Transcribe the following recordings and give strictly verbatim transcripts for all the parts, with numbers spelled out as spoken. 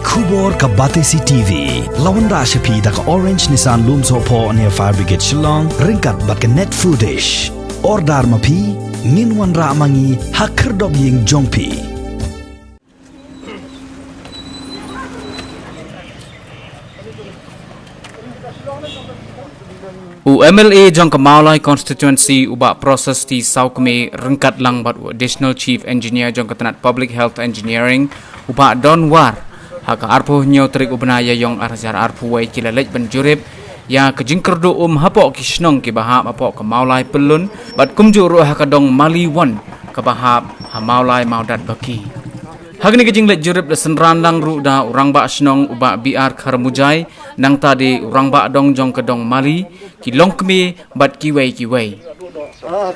Khubor ka Batesi T V la wanrah sha phi da ka Orange Nissan Lumsohphoh near Fire Brigade Shillong ryngkat bad ka Net Foodish. Order ma phi, ngin wanrah ma ngi ha khyrdop ïing jong phi. U M L A jong ka Mawlai Constituency, u Bah Proses T Sawkmie, ryngkat lang bad u Additional Chief Engineer jong ka tnat Public Health Engineering, u Bah Don War, ha ka arphew hynñiew tarik u bnai Ïaïong ar hajar arphew wei ki la leit ban jurip ïa ka jingkyrduh um hapoh ki shnong kiba hap hapoh ka Mawlai Pyllun bad kumjuh ruh ha ka dong Mali One kaba hap ha Mawlai Mawdatbaki. Ha kane ka jingleit jurip la synran lang ruh da u Rangbah Shnong u Bah B R Kharmujai, nangta de u Rangbah Dong jong ka dong Mali, ki longkmie bad kiwei kiwei. Na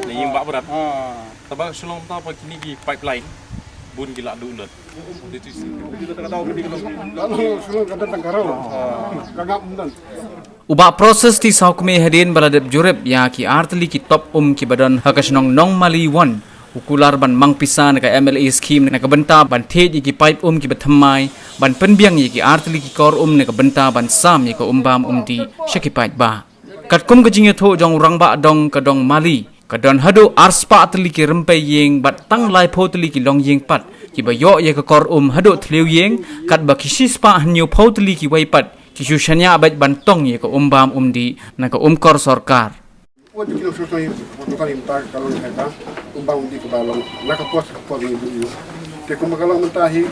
ïing bah brat. Taba shlong ta pa kine ki pipeline bun ki la duh lut. U Bah Proses T Sawkmie hadien ba la dep jurip ïa ki artylli ki top um kiba don ha ka shnong Nongmali One, u kular ban mang pisa na ka M L A scheme na ka bynta ban thied ïa ki pipe um kiba thymmai, ban pynbiang ïa ki artylli ki kor um na ka bynta ban sam ïa ka um bam um dih sha ki paidbah. Katkum ka jingïathuh jong u Rangbah Dong ka dong Mali, ka don haduh arspah tylli ki rympei ïing bad tang laiphew tylli ki longïing pat kiba ïoh ïa ka kor um haduh thliew ïing, katba ki shispah hynñiewphew tylli kiwei pat ki shu shaniah beit ban tong ïa ka um bam um dih na ka um kor sorkar. Te kumba ka long mynta hi,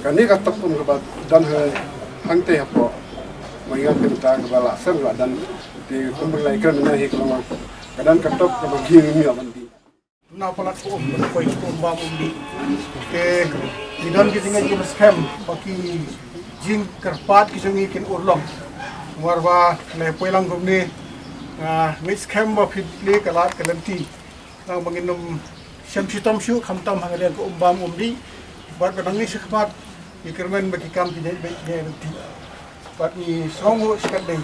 kane ka top um kaba don ha hangtei hapoh Maïngat, te mynta kaba la sem la don. Te kumba la ïakren mynta hi ka long ka don ka top kaba ngi ngi ban dih. Na palat ko um, ko um bam um dih. Te ngi don ki jingngeit kiba skhem ba ki jingkyrpad ki jong ngi kin urlong. Namar ba lei poi lang kumne, ah, ngeit skhem ba phi leh ka lad ka lynti. Nang ba ngin ym shem shitom shuh khamtam ha ka liang ka um bam um dih. Bad ba nang ngi shakhmat ngi kyrmen ba ki kam ki jait beit ki jait lynti. Bad ngi sngewnguh shikatdei.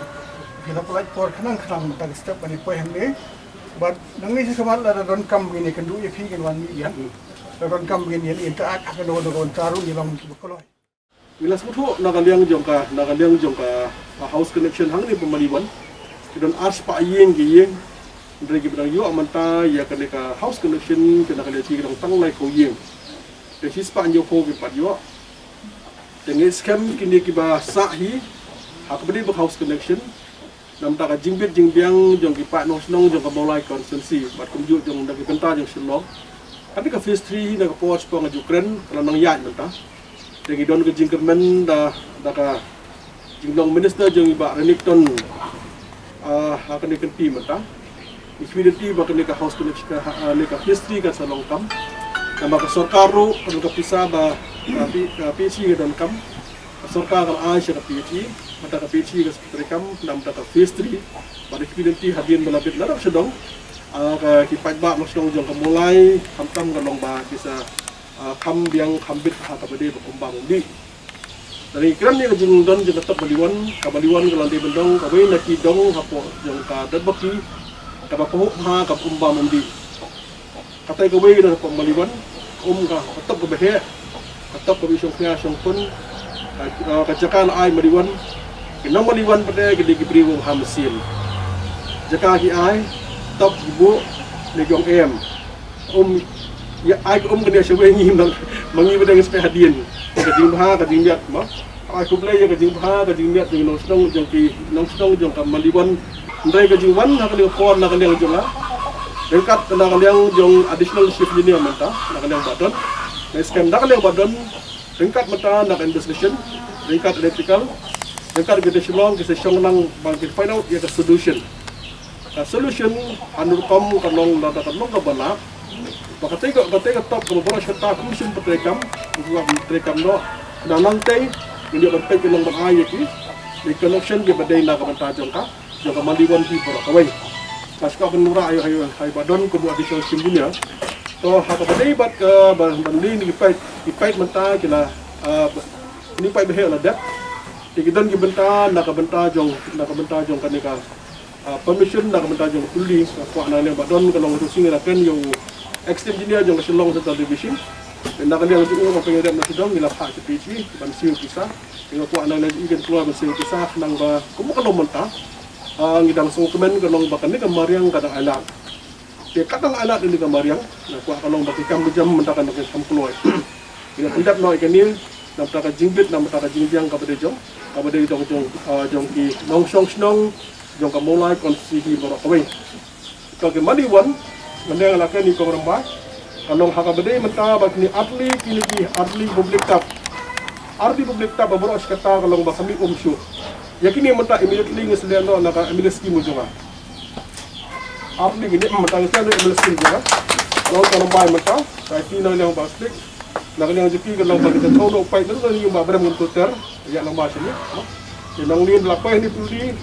Phi la pynlait por khnang khnang mynta ka step ban ïa poi hangne. Bad nang ngi shakhmat lada donkam ngin ïakynduh ïa phi, ngin wan mih biang. Lada donkam ngin ïa interact ha kano kano ka bynta ruh, ngi long kiba kloi. Ngi la sngewthuh na ka liang jong ka, na ka liang jong ka, ah, house connection hangne ha Mali One. Ki don arspah ïing ki ïing. Hynrei kiba dang ïoh mynta ïa kane ka house connection, kane ka liang ki dang tang laiphew ïing. Te shispah hynñiewphew ki pat ïoh. Te ngi skhem kine kiba sah hi ha kaba dei ba house connection. Namar ka jingbit jingbiang jong ki paid nongshong jong ka Mawlai constituency bad kumjuh jong na ki bynta jong Shillong. Kane ka phase three hi na ka por shaphang ka ju kren ka la nang ïaid mynta. Te ngi don ka jingkyrmen da, da ka jinglong minister jong i Bah Renikton, ah, ha kane ka kynti mynta. Ngi kyrmen ba kane ka house connection ka, ha, ah, ne ka phase three kan sa long kam. Namar ka sorkar ruh ka don ka pisa ba ka P-, ka P H E ka donkam. Ka sorkar ka la ai sha ka P H E, mynta ka P H E ka sa treikam, namar ka phase three, ba dei ki pynti hadien ba la bit la dang sdang, ah, ka ki paidbah nongshong jong ka Mawlai, khamtam ka long ba ki sa, ah, kham biang kham bit ha kaba dei ba um bam um dih. Te ngi kren ïa ka jingdon jong ka top Mali One, ka Mali One ka la dei ban long kawei na ki dong hapoh jong ka Datbaki, kaba pahuh bha ka um bam um dih. Katai kawei na ka pom Mali One, um ka, ka top kaba heh, ka top kaba shong khia shong pun, ka, ka jaka la ai Mali One, ki nong Mali One pat ki dei ki briew ha mynsiem. Jaka ki ai, top ki buh, ne ki ong em. Um, ïa ai ka um kane shawei ngi ma, ma ngi pat dang speh hadien. Ka jingbha, ka jingmiat, ma. Ai khublei ïa ka jingbha ka jingmiat jong nongshong jong ki nongshong jong ka Mali One. Hynrei ka jingwan na ka liang por na ka liang jong nga. Ryngkat na ka liang jong additional chief engineer mynta na ka liang Bah Don. Na skhem na ka liang Bah Don. Ryngkat mynta na ka investigation. Ryngkat electrical. Ryngkat ka Shillong ki sa shong lang ban ki find out ïa ka solution. Ka solution, ha rukom ka long lada ka long kaba lah. Ba katei ka, katei ka top kaba baroh shata kum shim pyntrei kam, kum pyntrei kam noh. Na nangtei, ngin ïoh ban peit ka long ban ai ïa ki. Ïa ka connection kiba dei na ka bynta jong ka, jong ka Mali One ki baroh kawei. Ka shu ka ban wanrah ïa, ïa, ïa Bah Don kum u additional chief engineer. To ha kaba dei bad ka, ban, ban leh ïa ki peit, ki peit mynta ki la, ah, ba, ïa ki peit ba heh la dep. Ki don ki bynta, na ka bynta jong, na ka bynta jong kane ka, ah, permission, na ka bynta jong ka puldi, nga kwah na liang ba don ka long ka tu sngi la ken ïa u ex engineer jong ka Shillong Central Division. Na ka liang jong u ba pynïadei na sdang ngi la phah sha P H E ban siew pisa. Nga kwah na liang jong i kan kloi ban siew pisa khnang ba kum ka long mynta. Ah, ngi dang sngewkmen ka long ba kane ka mariang ka dang ailad. Te ka dang ailad ïa kane ka mariang, nga kwah ka long ba ki kam ki jam mynta kan dang kham kloi. Ïa pyndep noh ïa kane na bynta ka jingbit, na bynta ka jingbiang kaba dei jong, kaba dei jong, jong, ah, jong ki nongshong shnong jong ka Mawlai constituency baroh kawei. Ka ki mane wan, mynta nga la kren ïa kong Rymbai, ka long ha kaba dei mynta ba kine artylli kine ki artylli public tap. Artylli public tap ba baroh shi katta ka long ba ka mih um shuh. Ïa kine mynta immediately ngi shu leh noh na ka M L A scheme jong nga. Artylli kine mynta ngi shu leh noh M L A scheme jong nga. Long ka Rymbai mynta, ka ki na liang ba slik. Na ka liang jong ki ka long ba kita thong noh paip na ka liang ba brem ngam tuter. Ïa long ba sini. Ïa nang lin la poi ni puldi.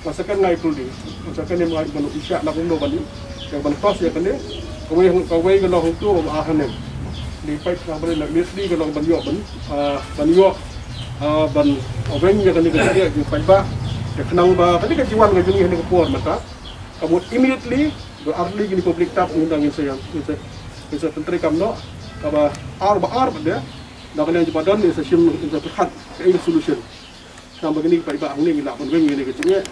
Ka second ngai puldi. Ka second ni ngai ban isha na kumno ban. Ïa ban tos ïa kane. Kawei kawei ka long tu ba ah ne. Ni paip na ban na mit ni ka long ban ïoh ban. Ah, ban ïoh. Ah, ban weng ïa kane ka ïa ki paip ba. Ïa khnang ba kane ka jiwan ka jong ngi ha kane ka por mynta. Ka mut immediately ba artylli kine public tap ngin dang ngin sa ïa. Ngin sa ngin sa pyntreikam noh. Kaba ar ba ar ba de. Na ka liang jong ba don ngin sa shim ngin sa pyrkhat kaei ka solution. Namar ba kine ki paidbah hangne ngi lah ban weng ïa kane ka jingeh.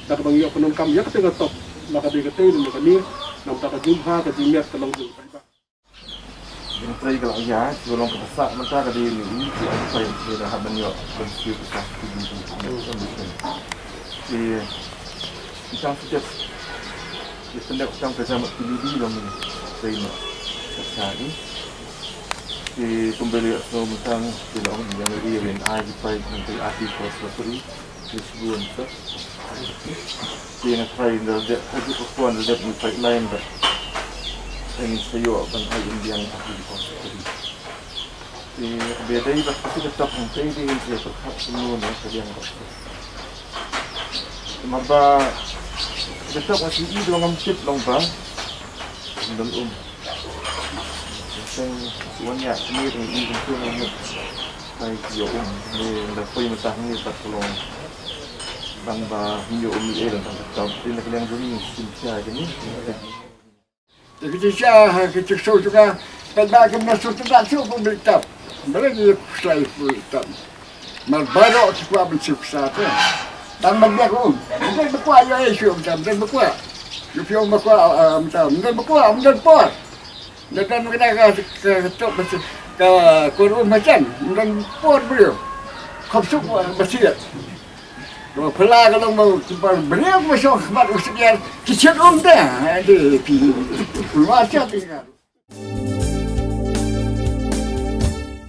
Da kaba ngi ïoh pyndonkam ïa kata ka top. Na ka dei katei dei kane. Namar ka jingbha ka jingmiat ka long jong ki paidbah. Jingtrei ka la ïa, ki long kaba sah mynta ka dei ni u, ki ai trei ki da hap ban ïoh ban siew ka sah ki jingtrei. Ki Ki tang sejak ki pendek tang kerja mat P D D long ni. Saya nak kerja ni. Ki pembeli atau mentang ki long yang lagi rin ai ki pai nanti ati kos satu i. Ki sebulan tu. Ki nak pai dah dek haji perempuan dah dek ni pipeline dah. Ini saya ban ai Indian ati kos satu i. Ki bia dei ba ki tetap nanti di ki perkhap semua ni kalian kos. Namar ba ka jop nga shi i ba ngam tip long ba. Ngam don um. Seng wan ïa kine dang i kumtu ngam mut. Ai ki ïoh um. Ni da poi mynta ni pat ka long. Bang ba hynñiew um i eh dang ka jop. Tin da ka liang jong i sim sia kine. Te ki jingshah ha ki jingsuk jong nga, peit ba kim da suk tang suk pynbeit tap. Balei ngi pynshai pynbeit tap. Mar baroh ki kwah ban suk sa te. Tang ban biang um. Ym dei ba kwah ïa ei suk tang, ym dei ba kwah. Ïa phi ong ba kwah, ah, ym tang, ym dei ba kwah, ym don por. Ym don kane ka, ka, ka tok ba suk, ka kur um ha jan, ym don por briew. Khop suk ba siat. Ba phylla ka long ba ki ba briew ba shong khmat u suk ïa ki shit um te. Ha, dei phi. Phi ma shit te ka.